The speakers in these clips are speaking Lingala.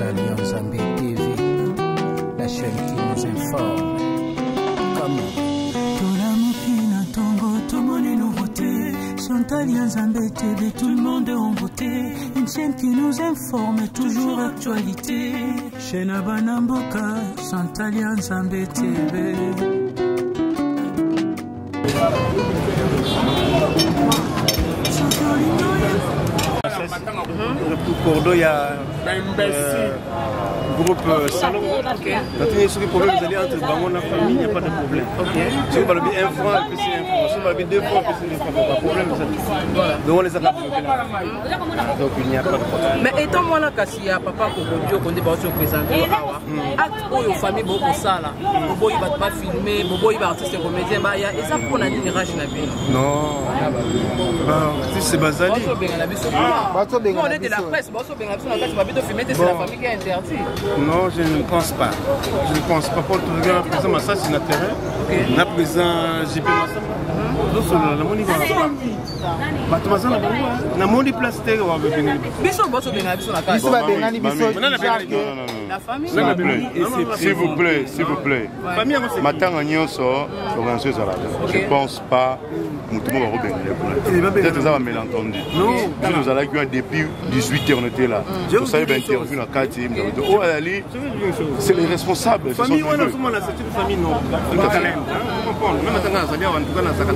Chantal Yanzambe TV, la chaîne qui nous informe. Comment tolamuki na ntongo tomoni nouveauté Chantal Yanzambe TV, tout le monde est en beauté. Une chaîne qui nous informe, toujours actualité. Chaîne ya bana mboka, Chantal Yanzambe TV. Cordo ya groupe salon natuni soki problème ezali entre bango na famille ya pas de problème. Soki balobi un franc, apesi un franc. Soki balobi deux francs, apesi deux francs. Baproblème eza te. Donc wana ezaka bloqué, donc il n'y a pas de problème. Mais étant mwana kasi ya papa Kokodioko nde bauti oprésente yo awa, acte oyo famille bokosala, boboyi bato bafilme, boboyi baartiste comédien baya, eza mpona nini? Rage na bino? Non, baartiste bazali. Bazobenga biso, on est de la presse, bazobenga biso na kati babi tofilme te, c'est la famille qui a interdit. Non, je ne pense pas, je ne pense pas. Po tozoka président Masasi na terrain, na président JP Masamba, tozosolola. Namoni bato baza na bango, namoni place te babengani. Biso bazobenga biso na kati. Biso babengani biso. La famille. S'il vous plaît, s'il vous plaît. Matanga nyonso, organisation ezalaka. Je pense pas motu moko akobengana kuna. Peut-être eza bamalentendu. Biso tozalaki wana depuis 18 heures, on était là, tosali bainterview na kati. Oyo azali, c'est les responsables. Famille wana ozomona, c'est une famille non comprendre. Même atanga nazali awa, en tout cas nazalaka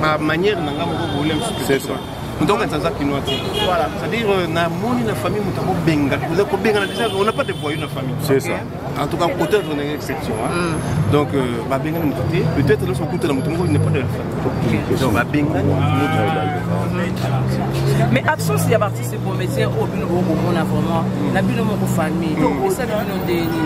na bamanière na nga moko problème. C'est ça. Moto okanisa aza kinois te. C'est-à-dire namoni na famille moto akobenga kobengana déjà, on n'a pas de voyou na famille. C'est ça. En tout cas côté on est exception, hein. Donc babengani moto te. Peut-être loso okutana moto moko n'est pas de la famille, donc babengani moto. Mais absence ya baartiste comédien oyo bino bokomona vraiment na bino moko famille, esali bino ndeni?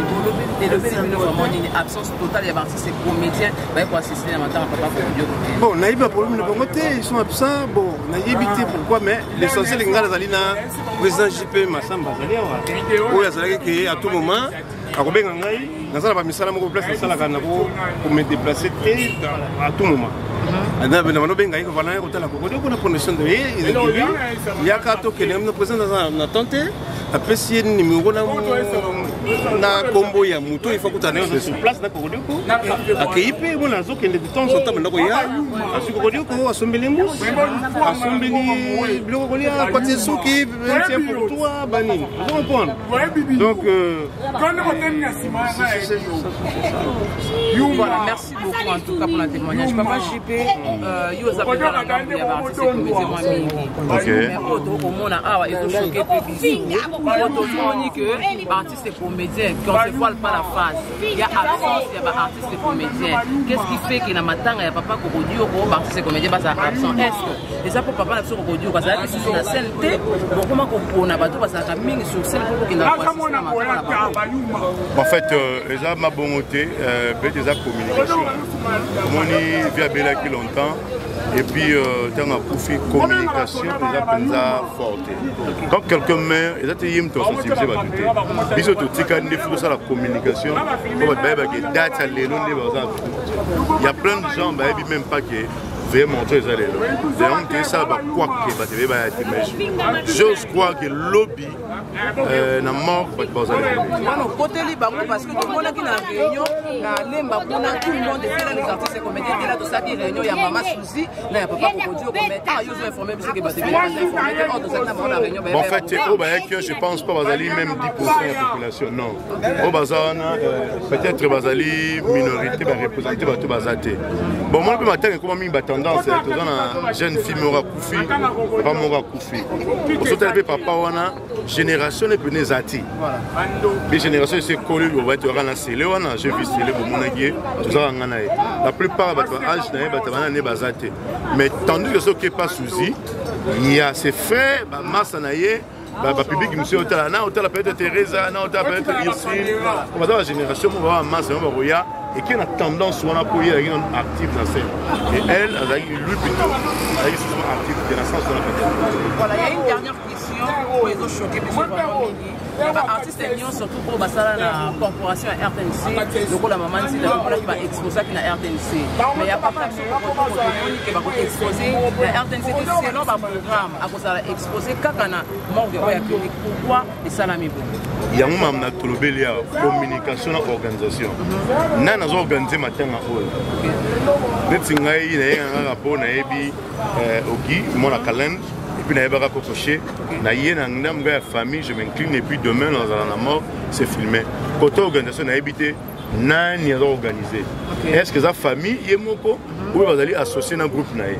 Elobeli bino vraiment nini, absence totale ya baartiste comédien baye koassiste na matanga papa Kokodioko te? Bon, nayebi baproblème na bango te. Ils sont absents, bon, nayebi te pourquoi. Mais l'essentiel, ngai nazali na président JP Masamba, azali awa, oyo azalaki ke à tout moment akobenga ngai. Naza na bamisala moko place nasalaka, nako kome déplacer te à tout moment. Na banobenga ye kovanda kotala Kokodioko na condition de ye yaka tokende. Na président naza na temps te, apesi ye numéro na kombo ya moto il faut kutana ye sur place na Kokodioko. Akei mpe mona azokende de temps en temps, banda koya, azwi Kokodioko, asombeli mousse, asombeli biloko kolia, akwati suki, tiens pour toi, banini, ozo comprendre. Donc Voilà, merci beaucoup en tout cas pour le témoignage. Papa JP, yo oza mpenza na ngambo ya baartiste comédien mwa mingi. Mais oyo tokomona awa ezochoquer mpe biso, po tomoni que baartiste comédien, qu'on se voile pas la face, ya absence ya baartiste comédien. Qu'est-ce qui fait que na matanga ya papa Kokodioko baartiste comédien bazala absent? Est ce que eza mpo papa na biso Kokodioko azalaki lisusu na scène te, bokoma kopona bato bazalaka mingi sur scène mpo kokenda koassiste na matanga na bango? En fait, eza mabongo te, peut-être eza communication. Omoni vi abelaki longtemps et puis ntango akufi, communication eza mpenza forte. Quand quelqu'un meurt, eza te ye moto asensibilize bato te. Biso totika nde fo tosala communication po bato bayebake date ya lelo nde baza. Il y a plein de gens bayebi même pas que veillée mortuaire eza lelo. Yango toyesala bakwake, bato ebeye baya te. Mais j'ose croire que lobi na mort bato bazala. Wana okoteli bango, parce que tomonaki na réunion na Lemba kuna, tout le monde était là, les artistes comédiens étaient là. Tosalaki réunion ya mama Suzi na ya papa Kokodioko. Mais ah, yo ozo informe biso ke bato ebele baza informé te. Or tozalaki na bango na réunion. En fait, oyo bayaki, je pense pas bazali même 10 ya population. Non, oyo baza wana peut-être bazali minorité, bareprésente bato baza te. Bon, mona mpe matanga ekoma mingi batendance. Toza na jeune fille moko akufi, papa moko akufi. Osotala mpe papa wana, génération ne pene eza te mpe génération esi ekoli. Loba toyaka na sele wana, je vis sele, bomonaki ye, tozalaka nga na ye. La plupart bato ba age na ye, bato bana ne baza te. Mais tandis que soki epa Suzi ya ses frères, bamasa na ye, bapublic mosusu otala na otala peut-être Teresa, na otala peut-être Ursule, baza bagénération moko baa bamasa yango bakoya eke na tendance wana mpo ye azalaki nano active na scène et elle azalaki, lui plutôt, azalaki souvent active te na sens wana peut-être. Voilà, il y a une dernière question oyo ezochoquer biso vraiment mingi. Ya baartiste nyonso surtout oyo basala na corporation ya RTNC, lokola mama Nzila omonaki baexposaki na RTNC, mais ya papa biso tomoni ke bakoexpose na RTNC te selon baprogramme, akozala expose kaka na morgue oyo ya clinique. Pourquoi esalami bongo? Yango mamu na tolobeli ya communication na organisation. Nani azo organise matanga oyo? Neti ngai nayenga kaka mpo nayebi ogi mwana calende, et puis nayebaka kokoche na ye na ndambo ya famille, je m'incline et puis demain nazala na mort, c'est filmé. Côté organisation, nayebi te nani aza organise. Est ce que eza famille ye moko oyo bazali associé na groupe na ye?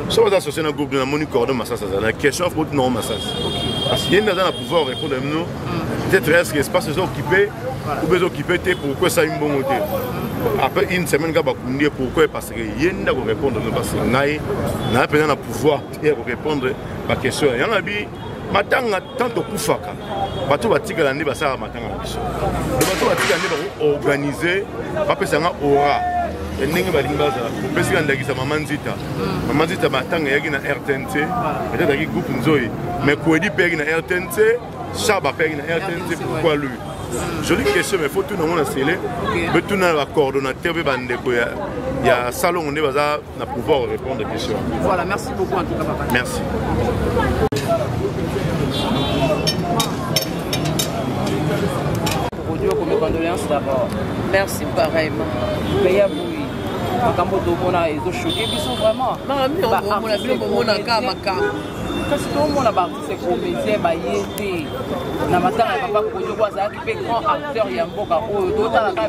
Soki baza associé na groupe, namoni cordon Masasi aza na question, faut nango Masasi, parce que ye nde aza na pouvoir répondre bino peut-être. Est ce que espace eza occupé ou bien eza occupé te? Pourquoi esali mbongo te après une semaine kaka bakundi ye? Pourquoi? Parce que ye nde akorépondre bino, parce que ngai naa mpenza na pouvoir te ya korépondre baquestion yango. Nabi matanga, tant tokufaka, bato batikala nde basalaka matanga na biso. Bato batikala nde bakoorganize, bapesanga aura ya ndenge balingi bazala. Opesika ndakisa mama Nzita. Mama Nzita, matanga eyaki na RTNC, peut-être ayaki groupe Nzoi, mais Kwedi mpe eyaki na RTNC, Shaba mpe ayaki na RTNC. Pourquoi lui? Jolie question, mais faut tuna ngo na sele mpe tuna na bacoordonnateur mpe bandeko ya salongo nde baza na pouvoir répondre question. Voilà, merci beaucoup en tout cas, papa. Merci. Audio, mes condoléances d'abord. Merci pareillement. Peya Bouy, makambo tomona ezochoke biso vraiment. Bomonaka makambo. Kasi tomona baartiste comédien baye te na matanga ya papa Kodjoko, azalaki mpe grand acteur ya mboka oyo. Totalaka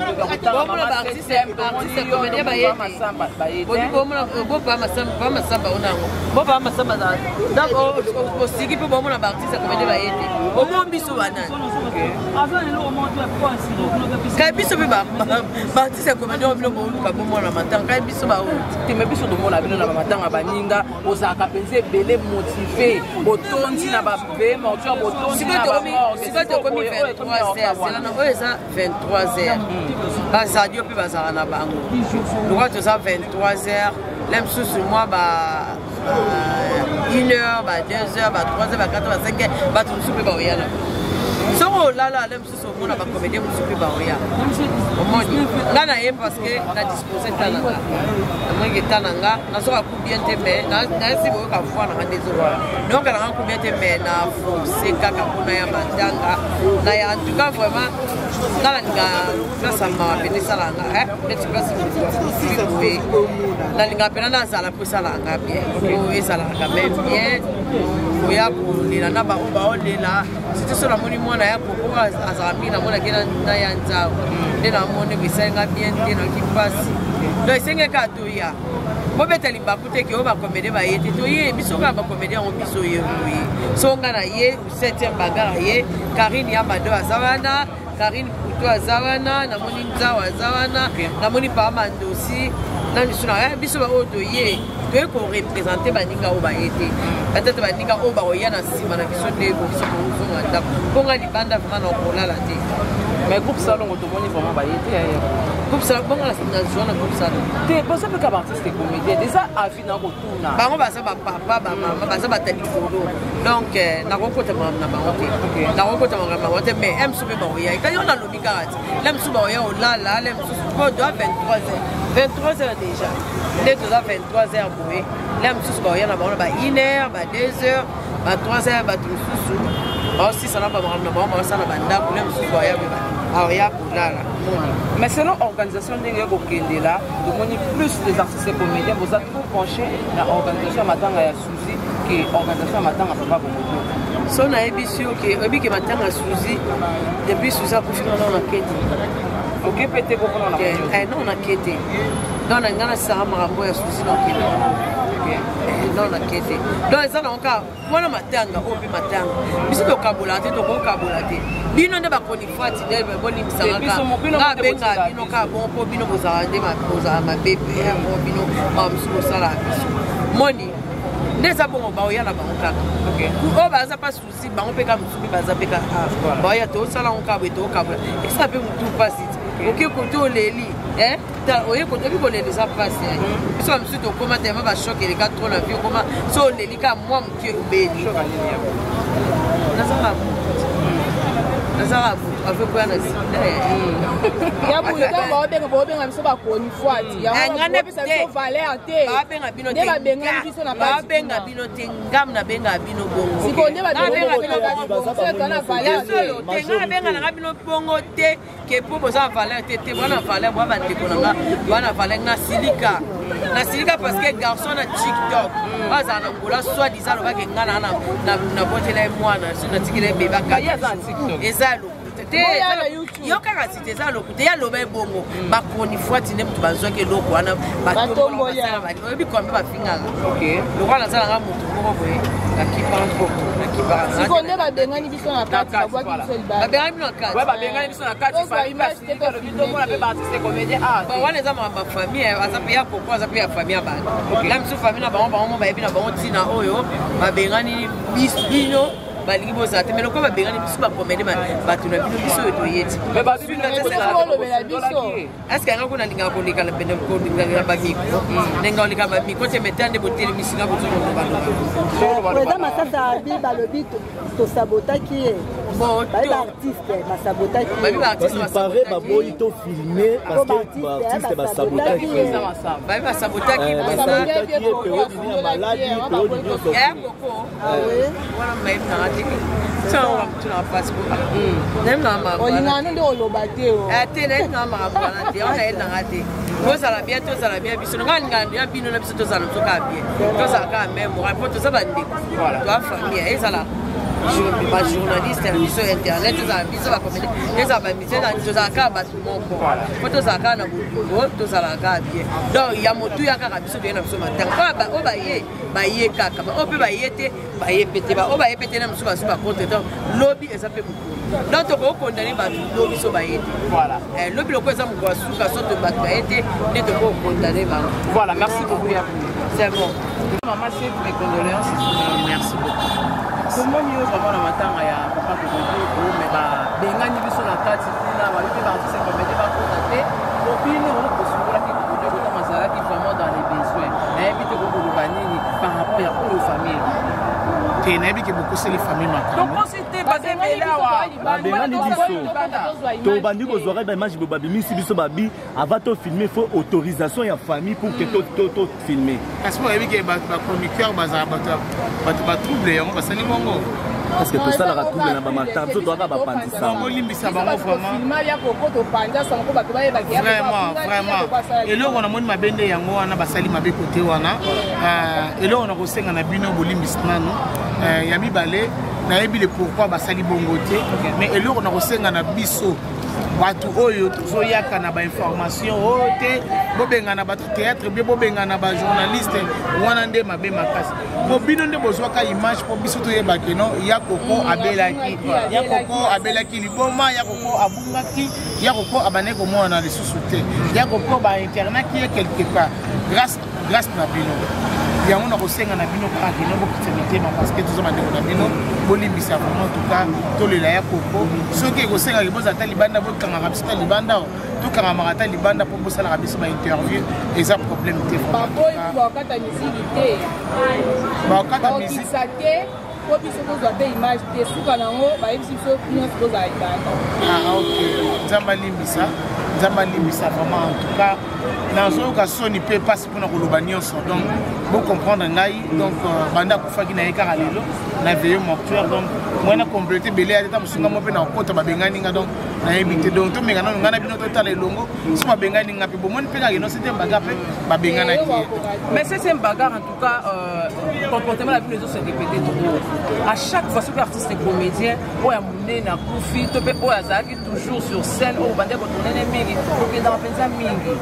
Masamba Masamba onango bopa Masamba, donc osiki mpe bomona baartiste comédien baye te. Omoni biso banani? Kai biso mpe baartiste ya comédien oyo bino boluka bomona matanga, kai biso baoyo. Te, me biso tomona bino na bamatanga baninga, ozalaka mpenza ebele, motive, botondi na babe mortuaire, botondi na. Sikoyo tokomi 23 heures, selana oyo eza 23 heures, bazadio mpe bazalaka na bango. Lokola toza 23 heures, le mosusu mwa ba 1 heure, ba 2 heures, ba 3 heures, ba 4 heures, ba 5 heures, bato mosusu mpe baoya na soki olala, le mosusu omona bacomédien mosusu mpe baoya. Omoni nga na ye parce que na dispose ta na nga, namoniki ta na nga nazoka ku bien te, mais nayesi boyoka voix na nga nde ezokola, nayoka na nga ku bien te, mais na force kaka mpona ya matanga na ya. En tout cas, vraiment nga nalinga place ya mawa pene esala nga neti place boye, nalinga mpena nazala mpo esalaka nga bien, po ezalaka quand même bien koya kolela na bango baolela, surtout so namoni mwana ya koko azalaka mingi, namonaki na ya nzao nde namoni esali nga bien te, nayoki mpasi. Donc esenge kaka toya bobeta libaku te ke oyo bacomédien baye te. Toye biso kaka bacomédien yango, biso ye boye. So nga na ye 7e bagara ye Karine ya Mado aza wana, Karine Puto aza wana, namoni Nzao aza wana, namoni Paa Mandosi na misu na biso. Baoyo toye, toye koreprésente baninga oyo baye te, peut-être baninga oyo bakoya na nsima na biso nde biso kozonga ndako mponga libanda, vraiment na kolala te. Mais groupe Salongo, tomoni vraiment baye te. Groupe Salongo, bongo nazwa na groupe Salongo. Te, boza mpe ka baartiste comédien déjà avi na kotuna. Bango baza bapapa, bamama, baza bata likolo, donc nakokota makambo na bango te, nakokota makambo na bango te. Mais mosusu mpe baoya, kaka yo nalobi kaka te, le mosusu baoya olala, le mosusu po doa 23 heures, 23 heures déjà nde toza 23 heures boye, le mosusu baoya na bango na ba 1 heure, ba 2 heures, ba 3 heures. Bato mosusu baosisa na bamakambo na bango, baosala bandako, le mosusu baoya mpe baoya kolala. Mais selon organisation ndenge ekokendela, tomoni plus les artistes comédiens boza trop penché na organisation ya matanga ya Suzi ke organisation ya matanga papa Bongoto. So nayebi si oke oyebi ke matanga ya Suzi, depuis Suzi akufi, nga nao nakete. Oke mpe te kokona na non, nakete. Donc na nga nasala makambo ya Suzi, nakende non, nakete. Donc eza nango kaka wana matanga oyo mpe matanga biso tokabola te, tokokabola te. Bino nde bakonifati nde bolimbisaka nga, abengaka bino kaka bon mpo bino bozala nde bozala mabe mpe yango bino mosusu bosalaka biso. Moni nde eza bongo, baoya na bango kaka oyo baza pa susi bango mpe kaka mosusu mpe baza mpe kaka baoya. Tosala yango kaka boye, tokabola, esala mpe motu mpasi te. Oke kote oleli, oye oyebi kolela eza mpasi. Biso bamisusu tokóma tema bachoc eleka trop na vie, okóma so oleli kaka mwa moke, obeli. Nazanga. Nazaka avekoya na sida. Ya boye ntango baobenga baobenga biso bakonifuati yango biso valeur te. Babenga bino te, babengani biso na babenga bino te, ngam nabenga bino bongo. Sikoyo nde babenga bino na valeur te, nga nabenga nanga bino bongo te ke mpo boza na valeur te te, bwana valeur bwa bandeko na nga bwana valeur. Nasilika, nasilika parce que garçon na TikTok bazala na Ngola, soit disant alobaki nga na nabotela ye mwana, so natikela ye beba, eza lokuta te. Yo kaka site eza lokuta, ye aloba ebongo bachronifuati nde moto bazwaki eloko wana, oyebi kombe bafingaka lokola nazalanga motu moko boye, nakipaka. Sikoyo nde babengani biso na kati, babwaki biso libanda. Babengani bino na kati. Babengani biso na kati, tomona mpe baartiste comédien. Wana eza makambo ya famille, aza mpe ya koko, aza mpe ya famille ya bato na biso, famille na bango, bango mo bayebi na bango ntina oyo babengani bino, balingi bozala te. Mais lokola babengani biso bacomédie, bato na bino, biso oyo toyeti. Olobela biso. Est-ce yanga kuna alingaka koleka na pene kolingaka bamicro, ndenge oleka bamicro te, mais nde botelemisinga bozokoloba. Président Masasa abi balobi tosabotaki ye, bayi baartiste basabotaki. Il paraît baboyi tofilme parce que baartiste basabotaki. Bayi basabotaki. Basabotaki ye période nini ya maladi, période nyonso. Ya koko wana mayebi nanga te, tiango tuna passeport nayebi nanga makambo. Olingana nde oloba te. Te, nayebi nanga makambo wana te, wana nayebi nanga te. Tozala bien, tozala bien, biso nga alingana ya bino na biso, tozala biso kaka bien, tozala kaka même moral mpo toza bandeko, toa famille. Ezala bajournaliste ya biso internet, ezala biso bacomédie, ezala bamusicien, tozala kaka bato moko mpo tozala kaka na bolingo, tozala kaka bien. Donc ya motuya kaka biso toye na biso matanga, oyo baye baye kaka, oyo mpe baye te baye pe te, oyo baye pe te na mosusu basu bacontre. Donc lobi eza mpe mokolo, donc tokokondane bato lobi so baye te, lobi loko eza mokolo ya suka, so to bato baye te nde tokokondane bango. Voilà, merci beaucoup. C'est bon. Maman, c'est mes condoléances. Merci beaucoup. Tomoni yo vraiment na matanga ya papa Kokodioko, mais babengani biso na kati kuna, balobi mpe baartiste comédien bakota te. Po bino bosungolaki Kokodioko ntango azalaki vraiment dans les besoins. Nayebi te kokoloba nini par rapport ya oyo famille. Te, nayebi ke bokoseli famille makambo. Tokosi te, baza ebele awa. Babengani biso, tobandi kozwaka baimage boye, babimisi biso, babi avant tofilme faut autorisation ya famille pour que tofilme. Kasi po oyebi ke bachroniqueur bazala bato batrouble, yango basali bongo. Parce que tosalaka trouble na bamatanga, biso toyaka bapandisa. Bolimbisa bango vraiment, vraiment, vraiment. Eloko namoni mabe nde yango wana, basali mabe kote wana. Eloko na kosenga na bino, bolimbisi nano. Ya mibale, nayebi le pourquoi basali bongo te, mais eloko na kosenga na biso bato oyo tozoyaka na bainformation oyo te, bobengana bato théâtre bie, bobengana bajournaliste wana nde mabe makasi, po bino nde bozwaka image mpo biso toyeba keno ya koko abelaki, ya koko abelaki liboma, ya koko abungaki, ya koko abandaki komona lisusu te, ya koko bainternaki ye quelque part. Grâce na bino, yango na kosenga na bino kaka kino bokitisa mitema, parce que toza bandeko na bino. Bolimbisa vraiment. En tout cas tolela ya koko. Soki ekosengaki bozala ata libanda, bokangaka biso ata libanda, tokangamaka ata libanda mpo bosalaka biso bainterview, eza problème te. Baboyi bakokata miziki te. Bakokata miziki. Bakokisa te mpo biso tozwa te image te. Suka nango bayebisi biso nyonso tozala libanda. Ah ok, Nzambe alimbisa, Nzambe alimbisa vraiment. En tout cas nazoyoka soni mpe mpasi mpona koloba nyonso, donc bocomprendre ngai. Donc banda akufaki na ye kaka lelo na veille mortuaire, donc moi na complete ebele ya tata mosunga mo mpe na kokota, babengani nga, donc nayebi te. Donc tomenga nano ngai na bino, totala elongo so babengani nga mpe bomoni mpe kaka eno septième bagarre mpe babenganaki ye. Mais septième bagarre, en tout cas comportement na bino ezo se répéter trop à chaque fois. Soki artiste comédien oyo ya monene akufi to mpe oyo azalaki toujours sur scène, oyo bande kotournene mingi, okendaka mpenza mingi.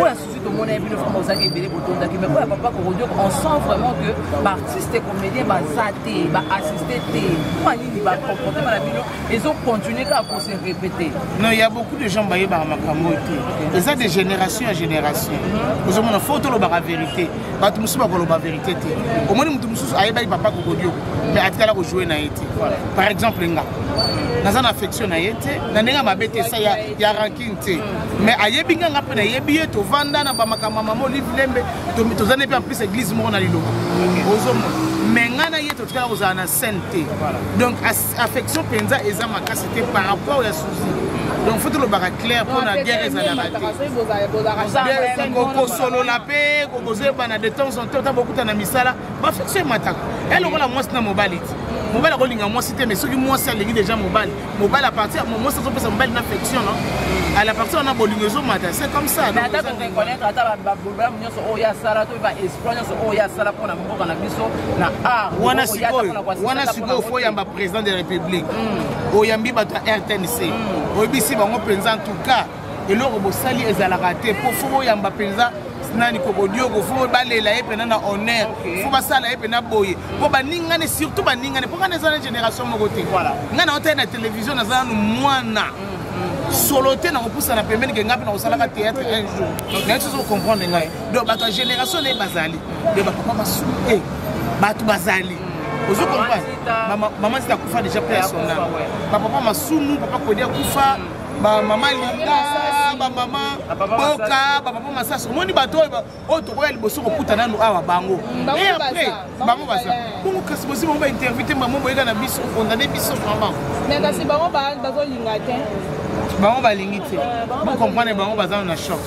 Oyo asusu tomona ye, bino vraiment ozalaki ebele, botondaki. Mais oyo ya papa Kokodioko, on sent vraiment que baartiste comédien baza te, baassiste te. Mpo nini bacomportement na bino ezocontinue kaka kose répéter? Non, il y a beaucoup de gens bayebaka makambo oyo te, eza de génération ya génération. Ozomona, fo tolobaka vérité, bato mosusu bakoloba vérité te. Omoni moto mosusu ayebaki papa Kokodioko mais atikala kojoue na ye te. Par exemple nga naza na affection na ye te, na ndenge ya mabe te, esa ya rancune te, mais ayebi nga, nga mpe nayebi ye, tovanda na bamakambo ya mama Olive Lembe, toza ne mpe en plus église moko na liloba. Ozomona. Mais ngai na ye totikala kozala na scène te. Donc affection mpenza eza makasi te par rapport ya Suzi. Donc faut tolobaka clair mpo na guerre ezalaka te. Kosolola mpe kozoyebana de temps en temps, ta bokuta na misala, baaffection emataka. E lokola mwasi na mobali ti, mobali akolinga mwasi te, mais soki mwasi alingi déjà mobali, mobali à partir mwasi azopesa mobali na affection, non, à partir wana bolingo ezomata, c'est comme ça. Mais ata koreconnaître ata babolamu nyonso oyo asala to baespoir nyonso oyo asala mpona mboka na biso na art. Wana sikoyo, wana sikoyo faut oyamba président de la République, oyambi bato ya RTNC, oyebisi bango mpenza: en tout cas eloko bosali ezalaka te, mpo faut boyamba mpenza nani, Kokodioko, faut balela ye mpena na honneur, faut basala ye mpena boye, mpo baningane, surtout baningane, mpo ngana eza na génération moko te. Ngai na otali na télévision, naza nanu mwana solo te, na kopusana pembeni ke ngai mpe na kosalaka théâtre un jour. Naye soso comprendre ngai. Donc bato ya génération na ye bazali de bapapa masumu e bato bazali, ozo comprendre. Mama Zita akufa déjà, mpe ya son âme. Bapapa Masumu, papa Kodi akufa, bamama Linda, bamama Boka, bapapa Masasi. Omoni bato oyo oyo tokoya liboso kokuta nanu awa bango, et après bango baza bongo. Kasi bosi bango bainterview te, bango boyeka na biso condamne biso vraiment. Mais kasi bango bazolinga te. Bango balingi te, bocomprendre, bango baza na choc.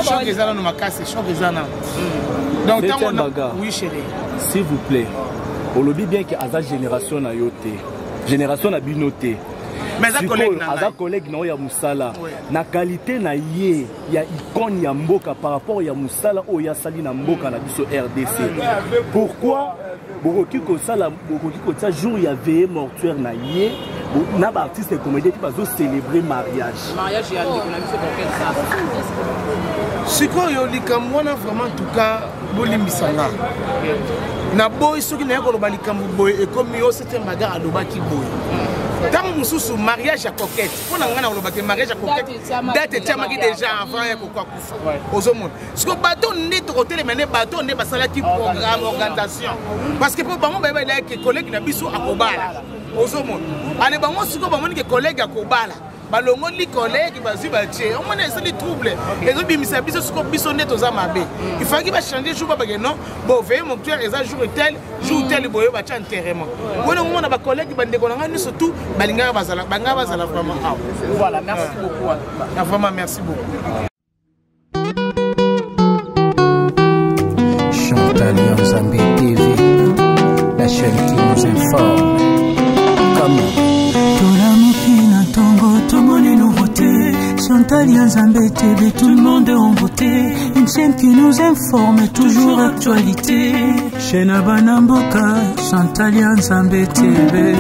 Choc eza nano makasi, choc eza nano. Donc ntango, oui chéri. S'il vous plaît, olobi bien ke aza génération na yo te, génération na bino te. Mais aza collègue na ngai. Aza collègue na oyo ya mosala. Na qualité na ye ya icône ya mboka, par rapport ya mosala oyo asali na mboka na biso RDC, pourquoi bokoki kosala, bokoki kotia jour ya veillée mortuaire na ye na baartiste comédien mpe bazocélébrer mariage? Mariage ya ndeko na biso Coquette Sasa. Sikoyo likambo wana vraiment, en tout cas bolimbisa nga, naboyi soki naye koloba likambo boye ekomi yo septième bagarre. Alobaki boye ntango mosusu mariage ya Coquette, mpo na ngai na kolobaki mariage ya Coquette, date etiamaki déjà avant ya koko akufa. Ozomona siko bato nde tokotelema nde bato nde basalaki programme, organisation, parce que mpo bango bayeba ke collègue na biso akobala. Ozomona ale bango sikoyo bamoni ke collègue akobala, balongoli collègue, bazwi batie. Omona esali trouble, ezobimisa biso siko biso nde toza mabe. Il fallaki bachange jour, babake non, bon, veillée mortuaire eza jour tel, jour tel boye, batia enterrement wana. Omona bacollègue, bandeko na ngai nyonso tout balingaka bazala, balingaka bazala vraiment awa. Voilà, merci beaucoup en tout cas. Vraiment merci beaucoup. Chantal Nzambe TV, la chaîne qui nous informe. Comment? Tolamuki na ntongo, tomoni nouveauté. Chantal ya Nzambe TV, tout le monde en beauté. Une chaîne qui nous informe, toujours actualité. Chaîne ya bana mboka, Chantal ya Nzambe TV.